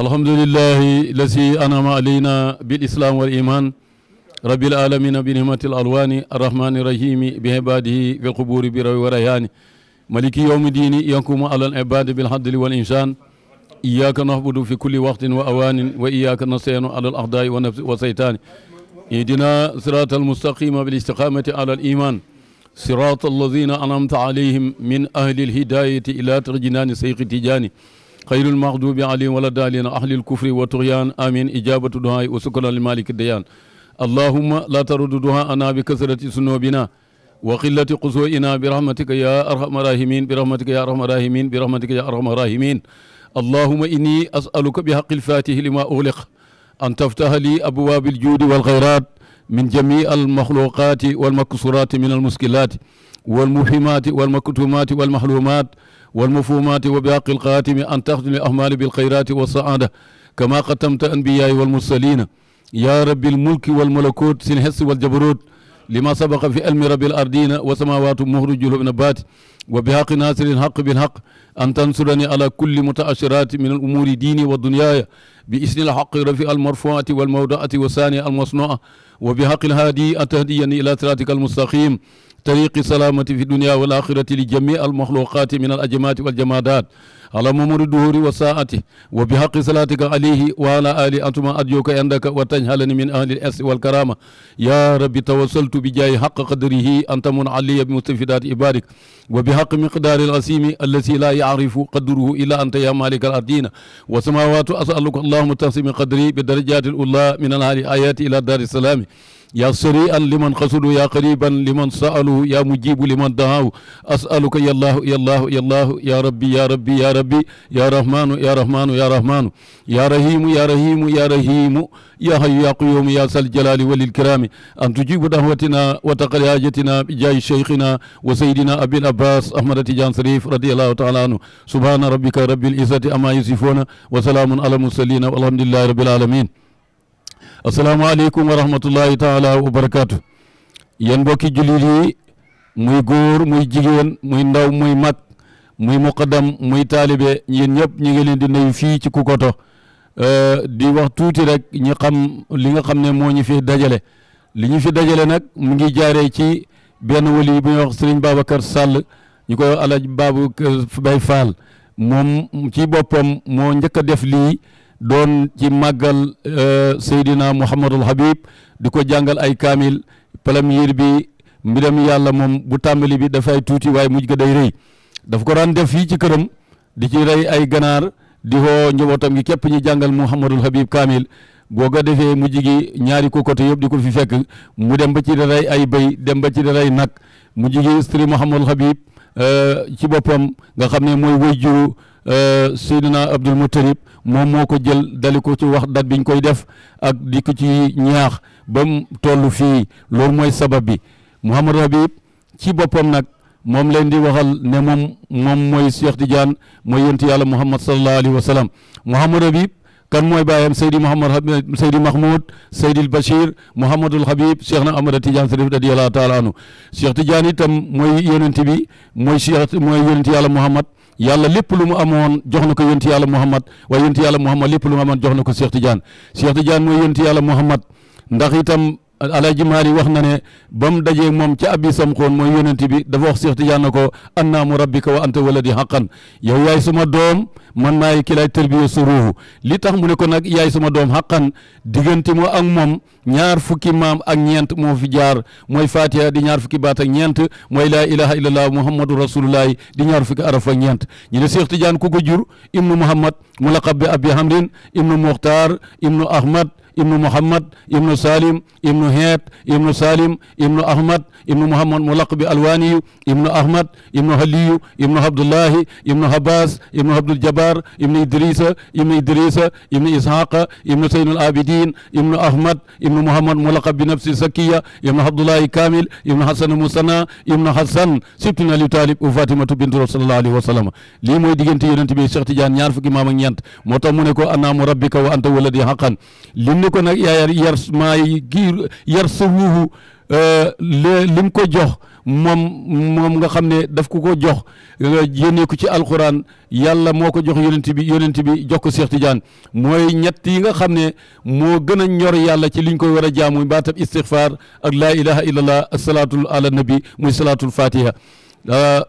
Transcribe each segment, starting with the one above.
الحمد لله الذي أنعم علينا بالإسلام والإيمان رب العالمين بنعمة الألوان الرحمن الرحيم بعباده في القبور بروي وريان ملك يوم الدين يقوم على العباد بالعدل والإحسان إياك نعبد في كل وقت وأوان وإياك نستعين على الأعداء والنفس والشيطان اهدنا صراط المستقيم بالاستقامة على الإيمان صراط الذين أنعمت عليهم من أهل الهداية إلى ترجنان سيق تجاني خير المغضوب عليهم ولا الضالين أهل الكفر والطغيان آمين إجابة دعاء وشكرا لمالك الديان اللهم لا ترد دعاءنا بكثرة ذنوبنا وقلة قصورنا برحمتك يا أرحم الراحمين برحمتك يا أرحم الراحمين برحمتك يا أرحم الراحمين اللهم إني أسألك بحق الفاتح لما أغلق أن تفتح لي أبواب الجود والخيرات من جميع المخلوقات والمكسورات من المشكلات والمفهمات والمكتومات والمحلومات والمفهومات وباقي القاتم أن تختم الأعمال بالخيرات والسعادة كما قدمت أنبياء والمرسلين يا رب الملك والملكوت سنحس والجبروت لما سبق في علم رب الأرضين وسماوات مخرج النبات وبحق ناصر الحق بالحق أن تنصرني على كل متأشرات من الأمور ديني والدنيا بإذن الحق رفيع المرفوعة والموضعة والثانية المصنوعة وبحق الهادي أن تهديني إلى صراطك المستقيم طريق السلامة في الدنيا والآخرة لجميع المخلوقات من الأجمات والجمادات على ممر الدهور والساعة وبحق صلاتك عليه وعلى آله أنتم أرجوك عندك وتجعلني من أهل الأس والكرامة يا رب توسلت بجاه حق قدره أن تمن علي بمستفيدات عبادك وبحق مقدار العظيم الذي لا يعرف قدره إلا أنت يا مالك الأرضين وسماوات أسألك اللهم تقسم قدري بدرجات الأولى من الآيات آيات إلى دار السلام يا سريعا لمن قصدوا يا قريبا لمن سألوا يا مجيب لمن دعوا أسألك يا الله يا الله يا الله يا ربي يا ربي يا ربي يا رحمن يا رحمن يا رحمن يا رحيم يا رحيم يا رحيم يا حي يا قيوم يا ذا الجلال والإكرام أن تجيب دعوتنا وتقضي حاجتنا بجاه شيخنا وسيدنا أبي العباس أحمد تيجان شريف رضي الله تعالى عنه سبحان ربك رب العزة عما يصفون وسلام على المرسلين والحمد لله رب العالمين asalaamaaleykum wa rahmatullahi taala wa barakaatu yéen mbokki jullit yi muy góor muy jigéen muy ndaw muy mag muy muqaddam muy taalibe yéen ñëpp ñu ngi leen di nuyu fii ci Kokoto di wax tuuti rek ñu xam li nga xam ne moo ñu fi dajale li ñu fi dajale nag mu ngi jaaree ci benn wali bu ñuy wax Serigne Babacar Sall ñu koy Alaaji Babou Baye Fall moom ci boppam moo njëkk a def lii doon ci màggal Seydina Mouhamadul Habib di ko jàngal ay kaamil premier bi mbiram yàlla moom bu tàmbali bi dafay tuuti waaye mujj ga day rëy daf ko daan def fii ci këram di ci rey ay ganaar di woo njabootam gi képp ñu jàngal Mouhamadul Habib kaamil boo ko defee mujj gi ñaari Kokoto yëpp di ko fi fekk mu dem ba ci da rey ay bëy dem ba ci da rey nag mujj gi Sëriñ Mouhamadul Habib ci boppam nga xam ne mooy wayjuru Seydina Abdul Muttalib moom moo ko jël dali ko ci wax dat biñ koy def ak di ko ci ñaax ba mu toll fii loolu mooy sabab bi Mouhamadou Habib ci boppam nag moom leen di waxal ne moom mooy Cheikh Tidiane mooy yonent yàlla Muhammad sallallahu alayhi wa sallam Mouhamadou Habib kan mooy baayam Seydi Seydi Mahmoud Seydil Bachir Mouhamadul Habib Cheikh na Ahmada Tidiane Sarif radiyallahu taala anhu Cheikh Tidiane itam mooy yonent bi mooy yonent yàlla Muhammad yàlla lépp lu mu amoon jox na ko yonent yàlla Muhammad waaye yonent yàlla Muhammad lépp lu mu amoon jox na ko Cheikh Tidiane mooy yonent yàlla Muhammad ndax itam Alaaji Maari wax na ne ba mu dajee moom ca abi samxoon mooy yonent bi dafa wax Cheikh Tidiane na ko annaa mu rabbika wa anta waladi haqqan yow yaay suma doom man maay ki lay tërbiye sa ruuhu li tax mu ne ko nag yaay suma doom haqqan diggante moo ak moom ñaar fukki maam ak ñeent moo fi jaar mooy Fatiha di ñaar fukki baat ak ñeent mooy laa ilaha illallah muhammadu rasulullahi di ñaar fukki araf ak ñeent ñu ne Cheikh Tidiane ku ko jur ibnu Muhammad mu laqab bi abi hamrin ibnu Muxtaar ibnu Ahmad ibnu Muhammad ibnu Salim ibnu Heet ibnu Salim ibnu Ahmad ibnu Muhammad mu laq bi Alwaniyu ibnu Ahmad ibnu Haliyu ibnu Abdullahi ibnu Habas ibnu Abdul Jabbar ibnu Idrisa ibnu Ishaqa ibnu Seynul Abidin ibnu Ahmad ibnu Muhammad mu laqab bi Nafsi Sakiya ibnu Abdullahi Kamil ibnu Hasan Musana ibnu Hasan sibtun Ali Talib u Fatimatu bintu Rasulullah alayhi wa sallam lii mooy diggante yonent bi Cheikh Tidiane ñaar fukki maam ak ñeent moo tax mu ne ko annaa mu rabbika wa anta waladi haqqan ko nag yaa yar maay giir yar sa ruuhu lim ko jox moom nga xam ne daf ko jox yéene ko ci alquran yàlla moo ko jox yonent bi jox ko Cheikh Tidiane mooy ñett yi nga xam ne moo gën a ñor yàlla ci liñ koy war a jaamu baatab istighfar ak laa ilaha illallah as-salaatu ala nabi muy salaatul fatiha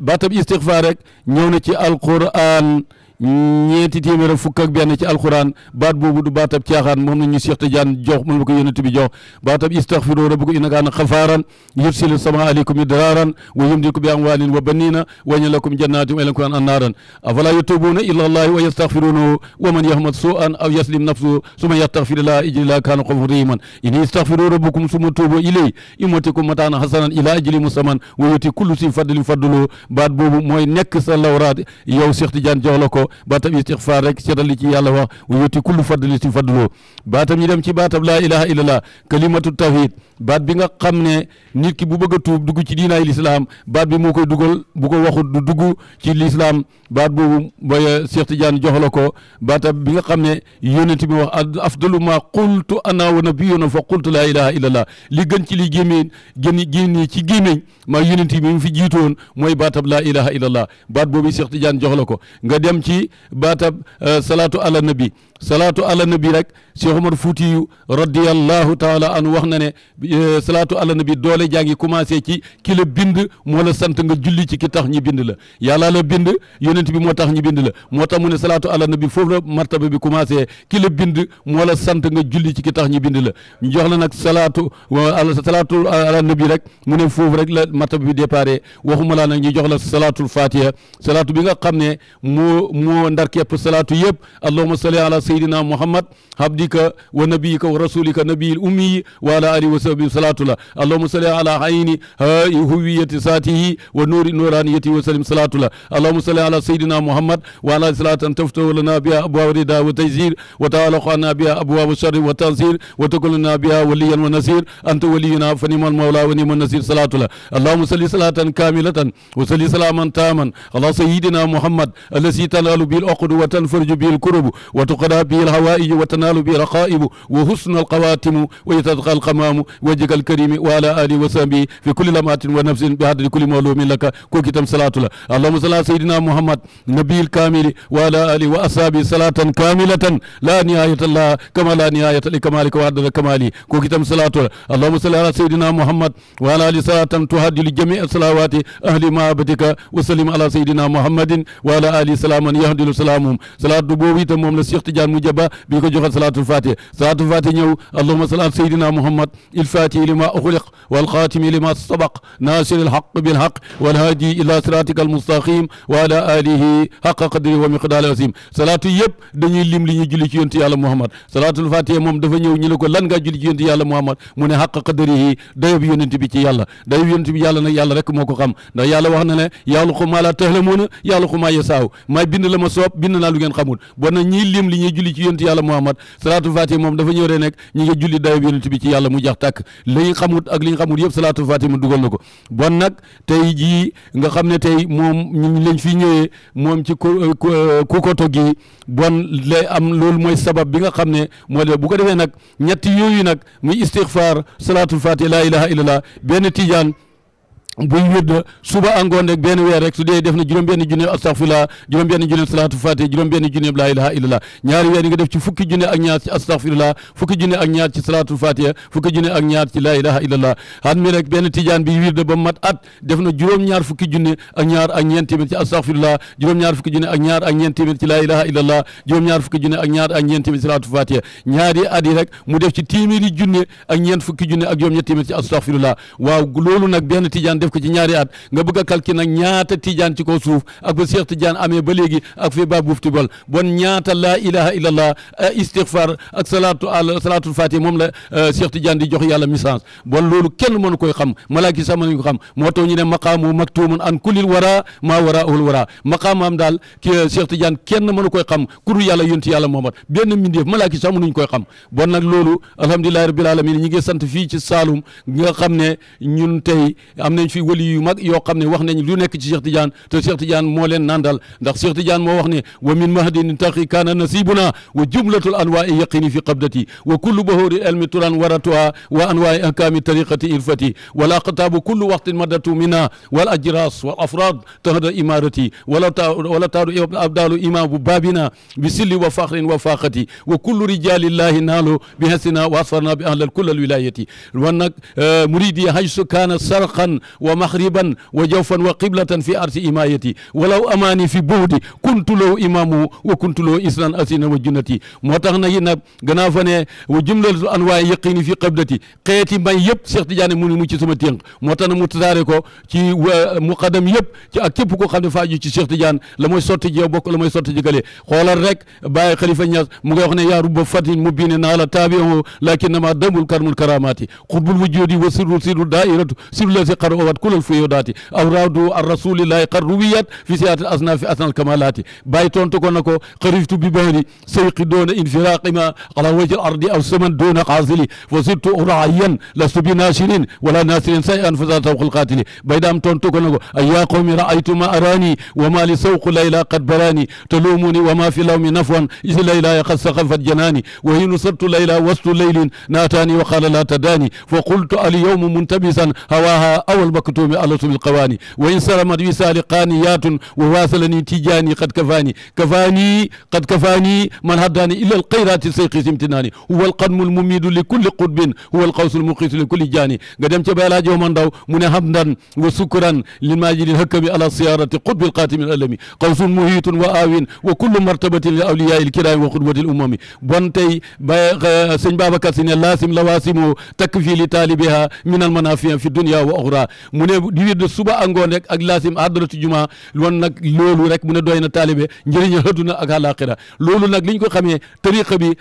baatab istighfar rek ñëw na ci alquran ñeenti téeméer ak fukk ak benn ci alquran baat boobu du baatab caaxaan moom la ñu Cheikh Tidiane jox moom la ko yonent bi jox baatab istaghfiru rabbakum innahu kaana ghafaaran yursilu samaa aleykum midraaran wa yumdidukum bi amwaalin wa baniina wa yaj'al lakum jannatin wa yaj'al lakum anhaaran afalaa yatuubuuna ila allahi wa yastaghfiruunahu wa man ya'mal suu'an aw yazlim nafsahu summa yastaghfirillaha yajidillaaha kaana ghafooran rahiiman in istaghfiru rabbakum summa tuubu ilayhi yu'tikum mataa'an hasanan ilaa ajalin musamman wa yu'ti kulla dhi fadlin fadlahu baat boobu mooy nekk sa lawraat yow Cheikh Tidiane jox la ko baatab istighfar rek seetal li ci yàlla wax wa yuti kullu fadli si fadloo baatam ñu dem ci baatab laa ilaha illallah kalimatu tawhid baat bi nga xam ne nit ki bu bëgg a tuub dugg ci diinaay lislaam baat bi moo koy dugal bu ko waxut du dugg ci lislaam baat boobu mooy Cheikh Tidiane jox la ko baatab bi nga xam ne yonent bi wax afdalu ma qultu ana wa nabiyuna fa qultu laa ilaha illallah li gën ci li génne ci gémmiñ maa yonent bi mu fi jiitoon mooy baatab laa ilaha illallah baat boobu Cheikh Tidiane jox la ko nga dem ci baatab salaatu ala nabi rek Cheikh Omar Foutiyu radiyallahu taala anhu wax na ne salaatu ala nabi doole jaa ngi commencé ci ki la bind moo la sant nga julli ci ki tax ñi bind la yàlla la bind yonent bi moo tax ñi bind la moo tax mu ne salaatu ala nabi foofu la martaba bi commencé ki la bind moo la sant nga julli ci ki tax ñi bind la ñu jox la nag salaatu ala nabi rek mu ne foofu rek la martaba bi déparé waxuma laa nag ñu jox la salaatul fatiha salaatu bi nga xam ne moo ndar képp salaatu yëpp allahumma salli ala sayyidina muhammad abdika wa nabiyika wa rasulika nabiyil ummi wa ala alihi wa sahbihi salatu la allahumma salli ala ayni huwiyati saatihi wa nuri nuraniyati wa sallim salatu la allahumma salli ala sayyidina muhammad wa ala salatan taftahu lana biha abwaab rida wa taysir wa ta'alaqu anna biha abwaab sharri wa tansir wa takun lana biha waliyan wa nasir anta waliyuna fa ni'mal mawla wa ni'man nasir salatu la allahumma salli salatan kamilatan wa salli salaman taman ala sayyidina muhammad الذي تنال به العقد وتنفرج به الكرب وتقضى به الهوائج وتنال به الرقائب وحسن القواتم ويتدخل القمام وجهك الكريم وعلى آله وصحبه في كل لمحة ونفس بعدد كل مولوم لك كوكتم صلاة الله اللهم صل على سيدنا محمد نبي الكامل وعلى آله وأصحابه صلاة كاملة لا نهاية الله كما لا نهاية لكمالك وعدد كمالي كوكتم صلاة الله اللهم صل على سيدنا محمد وعلى آله صلاة تهدي لجميع الصلوات أهل معبدك وسلم على سيدنا محمد وعلى آله salaaman yahdilu salaamum salaatu boobu itam moom la Cheikh Tidiane mu jaba bi ko joxal salaatul fatih ñëw allahumma salli ala sayyidina muhammad il fatih lima uxliq wal xaatimi lima sabaq naasir al haqq bil haqq wal haadi ila siratika al mustaqim wa ala alihi haqqa qadri wa miqdaari asim salaatu yëpp dañuy lim li ñuy julli ci yonti yàlla muhammad salaatul fatih moom dafa ñëw ñu ne ko lan nga julli ci yonti yàlla muhammad mu ne haqqa qadrihi dayob yonent bi ci yàlla dayob yonent bi yàlla nag yàlla rek moo ko xam ndax yàlla wax na ne yaxluqu maa laa ta'lamuuna yaxluqu maa yashaa'u may bind la ma soob bind naa lu ngeen xamul bon na ñiy lim li ñuy julli ci yonent yàlla muhammad salaatul fatih moom dafa ñëw rek nekk ñi nga julli dayob yonent bi ci yàlla mu jax tàkk li ñu xamut ak li ñu xamut yëpp salaatul fatih mu dugal na ko bon nag tey jii nga xam ne tey moom ñu lañ fi ñëwee moom ci Kokoto gi bon lay am loolu mooy sabab bi nga xam ne moo de bu ko defee nag ñetti yooyu nag muy istighfar salaatul fatih laa ilaha illallah benn tijaan buy wér suba angoon rek benn weer rek su dee def na juróom-benn junne astaghfirullah juróom-benn junne salaatu fatih juróom-benn junne laa ilaha illallah ñaari weer yi nga def ci fukki junne ak ñaar ci astaghfirullah fukki junne ak ñaar ci salaatu fatih fukki junne ak ñaar ci laa ilaha illallah xam mi rek benn tijaan bi wir de ba mat at def na juróom-ñaar fukki junne ak ñaar ak ñeent téeméer ci astaghfirullah juróom-ñaar fukki junne ak ñaar ak ñeent téeméer ci laa ilaha illallah juróom-ñaar fukki junne ak ñaar ak ñeent téeméer ci salaatu fatih ñaari at yi rek mu def ci téeméeri junne ak ñeent fukki junne ak juróom-ñett téeméer ci astaghfirullah waaw loolu nag benn tijaan def ko ci ñaari at nga bëgg a calculer nag ñaata tijaan ci kaw suuf ak ba Cheikh Tidiane amee ba léegi ak fi ba bufti bol bon ñaata laa ilaha illallah istighfar ak salaatul fatih moom la Cheikh Tidiane di jox yàlla message bon loolu kenn mënu koy xam malaaki sax mënuñu ko xam moo tax ñu ne maqaamu maktumun an kullil wara maa waraahul wara maqaamam daal ki Cheikh Tidiane kenn mënu koy xam kuru yàlla yonti yàlla Muhammad benn mbindeef malaaki sax mënuñu koy xam bon nag loolu alhamdulillahi rabbil alamin ñi ngi sant fii ci Saloum nga xam ne ñun tey am nañ fi wali yu mag yoo xam ne wax nañ lu nekk ci Cheikh Tidiane te Cheikh Tidiane moo leen nandal ndax Cheikh Tidiane moo wax ne wa min mahdin taqi kaana nasibuna wa jumlatul anwaai yaqini fi qabdati wa kullu bahuri ilmi turan waratuha wa anwaai ahkami tariqati irfati wal aqtabu kullu waqtin madatu minna wal ajras wal afrad tahda imarati wala taadu abdalu imamu babina bi silli wa fakhrin wa faqati wa kullu rijalillahi naalu bi hasina wa asfarna bi ahlal kull al wilayati wan nag muridi haysu kaana sarqan wa maghriban wa jawfan wa qiblatan fi arsi imayati walaw amani fi buhdi kuntu lahu imamu wa kuntu lahu isran asina wa junnati moo tax nag nag gannaaw fa ne wa jumlatu anwaay yaqini fi qabdati xeeti mbay yëpp Cheikh Tidiane mu ni mu ci sama ténk moo tax nag mu tasaare ko ci muqaddam yëpp ci ak képp koo xam ne faaju ci Cheikh Tidiane la mooy sotti ji yow bokk la mooy sotti ji gële xoolal rek Baye Khalifa Niass mu ngay wax ne yaa rubba fatin mu biine naa la taabi'u lakinnama damul karmul karamati xutbul wujudi wa sirru dairatu sirru la si xar owat kulal fuyodaati awradu ar rasulillahi xar ruwiyat fi siyaati asnafi asnal kamalati Baye tontu ko na ko xariftu bi bahri sayqi doona infiraqima ala wajhi al ardi aw saman doona xaasili fa sirtu uraayan lastu bi nasirin wala nasirin say an fa tawqil qatili Baye daam tontu ko na ko ay yaa qawmi raaytu ma arani wa ma li sawqu layla qad barani talumuni wa ma fi lawmi nafwan is layla qad saqafat janani wa hinu sartu layla wastu laylin naatani wa qala la tadani fa qultu al yawma muntabisan hawaha awal maktumi ala subil qawani wa in saramat wisali qaniyatun wa wasalani tijani qad kafani man haddani ila al khayrati sayqi simtinani huwa al qadmu al mumidu li kulli qutbin huwa al qawsu al muqis li kulli jani nga dem ca Bayla Jooman Ndaw mu ne hamdan wa sukran lil majidi al hakami ala siyarati qutbi al qatim al alami qawsun muhitun wa awin wa kullu martabatin li awliya al kiram wa qudwati al umami bon tey ba sëñ Babacar Si ne laasim lawasimu takfi li talibiha min al manafiya fi dunya wa ukhra mu ne di wird suba ak ngoon rek ak laasim hadratu juma won nag loolu rek mu ne doy na taalibe njëriñal àdduna ak àllaaxira loolu nag li ñu ko xamee tariqa bi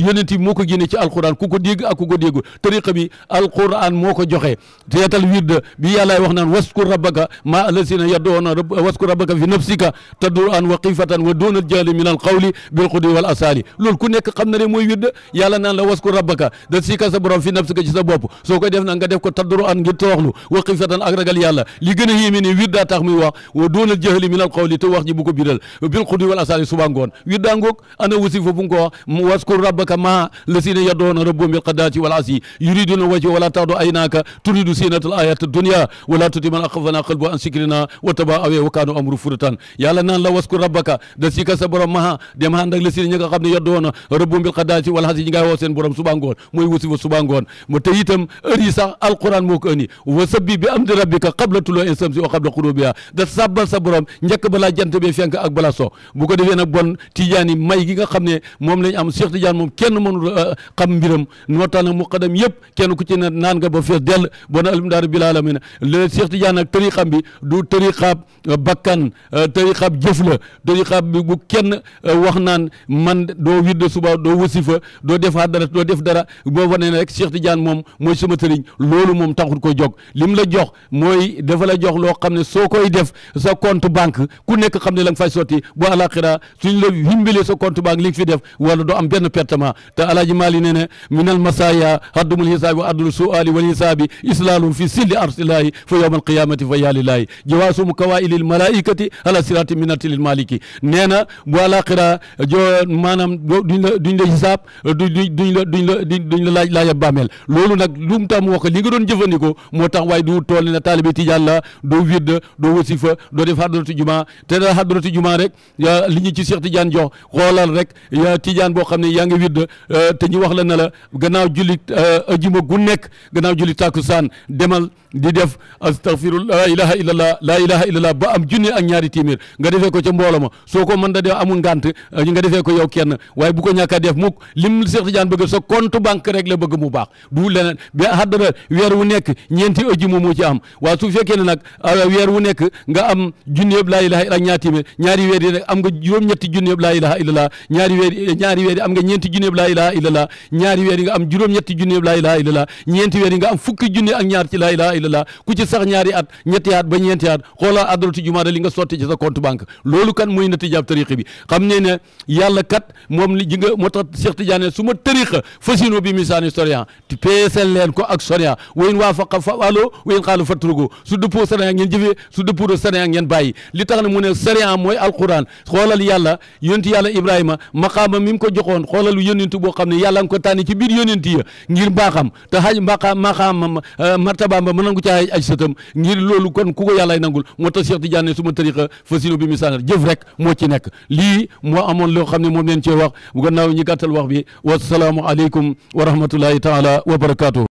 yonent bi moo ko génne ci alquran ku ko dégg ak ku ko déggu tariqa bi alquran moo ko joxe teetal wird bi yàllaay wax naan waskur rabbaka ma allasina yad'una waskur rabbaka fi nafsika tadarruan wa xifatan wa duna jahli min al qawli bil qudwi wal asali loolu ku nekk xam na ne mooy wird yàlla naan la waskur rabbaka da sika sa borom fi nafsika ci sa bopp soo koy def nag nga def ko tadarruan ngir toroxlu wa xifatan ak ragal yàlla li gën a yéeme ne wird daa tax muy wax wa duna jahli min al qawli te wax ji bu ko biral bil qudwi wal asali suba ngoon wird daa ngoog ana wasifa bu nga ko wax waskur rabbaka ma lasina yad'una rabbahum bil qadati wal asi yuriduna wajha wala ta'du aynaka turidu zinatal ayati dunya wala tuti man aghfalna qalbu an zikrina wa taba awe wa kanu amru furatan yàlla naan la waskur rabbaka da sika sa borom maha dem ànd ak lasina ñi nga xam ne yad'una rabbahum bil qadati wal asi ñi ngay woo seen borom suba ngoon mooy wasifa suba ngoon mo te itam heure yi sax alquran moo ko andi wa sabbi bi amdi rabbika qabla tulu'i shamsi wa qabla ghurubiha da sabbal sa borom njëkk balaa jant bi fenk ak balaa so bu ko defee nag bon Tidiane may gi nga xam ne moom lañ am Cheikh Tidiane moom kenn mënul xam mbiram moo tax nag muqaddam yëpp kenn ku ci ne naan nga ba fees dell bon alhamdulilah bil alamin le Cheikh Tidiane nag tariqam bi du tariqab bakkan tariqab jëf la tariqab bi bu kenn wax naan man doo widd suba doo wasifa doo def dara doo def dara boo wane ne rek Cheikh Tidiane moom mooy sama sëriñ loolu moom taxul ko jóg lim la jox mooy dafa la jox loo xam ne soo koy def sa compte banque ku nekk xam ne la nga fay sotti bu alaxira suñ la himbalee sa compte banque li nga fi def wala doo am benn pertement te alaaji Maali nee ne minal masaya haddumul hisaabi wa addul suali wal hisaabi islaalum fi silli arsilahi fa yawmal qiyamati fa yalilahi jawaasum kawailil malaikati ala sirati minati lil maliki nee na bu alaxira jo maanaam duñ la hisaab duñ la laaj bàmmeel loolu nag lu mu tam wax li nga doon jëfandikoo moo tax waaye du tool na taalibe Tijaan la doo wird doo wasifa doo def hadratu juma te da hadratu juma rek li ñu ci Cheikh Tidiane jox xoolal rek Tijaan boo xam ne yaa ngi wird te ñu wax la ne la gannaaw julli ajuma gu nekk gannaaw julli takkusaan demal di def astaghfirullah la ilaha illallah la ilaha illallah ba am junne ak ñaari téeméer nga defee ko ca mbooloo ma soo ko mën da def amul ngant nga defee ko yow kenn waaye bu ko ñàkk a def mukk lim Cheikh Tidiane bëgg sa compte banque rek la bëgg mu baax du leneen ba haddara weer wu nekk ñeenti ajuma moo ci am waaye su fekkee ne nag weer wu nekk nga am junne yëpp laa ilaha illallah ñaari téeméer ñaari weer yi nag am nga juróom-ñetti junne yëpp laa ilaha illallah ñaari weer yi am nga ñeenti junne yëpp laa ilaha illallah ñaari weer yi nga am juróom-ñetti junne yëpp laa ilaha illallah ñeenti weer yi nga am fukki junne ak ñaar ci laa ilaha illallah ku ci sax ñaari at ñetti at ba ñeenti at xoolal adratu jumaada li nga sotti ci sa compte banque loolu kan mooy natiijaab tariqa bi xam ne ne yàlla kat moom li ji nga moo tax Cheikh Tidiane su ma tariqa fasino bi misaani sorian PSL leen ko ak sorian wayn waa faqa fa alo wa in qaalu fatruku su dëppoo sariya ngeen jëfee su dëppoo sariya ngeen bàyyi li tax ne mu ne sariya mooy alquran xoolal yàlla yonent yàlla Ibrahima maqaama mi mu ko joxoon xoolal yonent boo xam ne yàlla nga ko tànni ci biir yonent ya ngir mbaaxam te xaj maqaam martabaam ba mën nangu caa aj sëtam ngir loolu kon ku ko yàllay nangul moo tax Cheikh Tidiane suma tariqa fasino bi misaangal jëf rek moo ci nekk lii moo amoon loo xam ne moom leen cee wax bu gannaaw ñi gàttal wax bi wasalaamu aleykum wa rahmatullahi taala wa barakaatuhu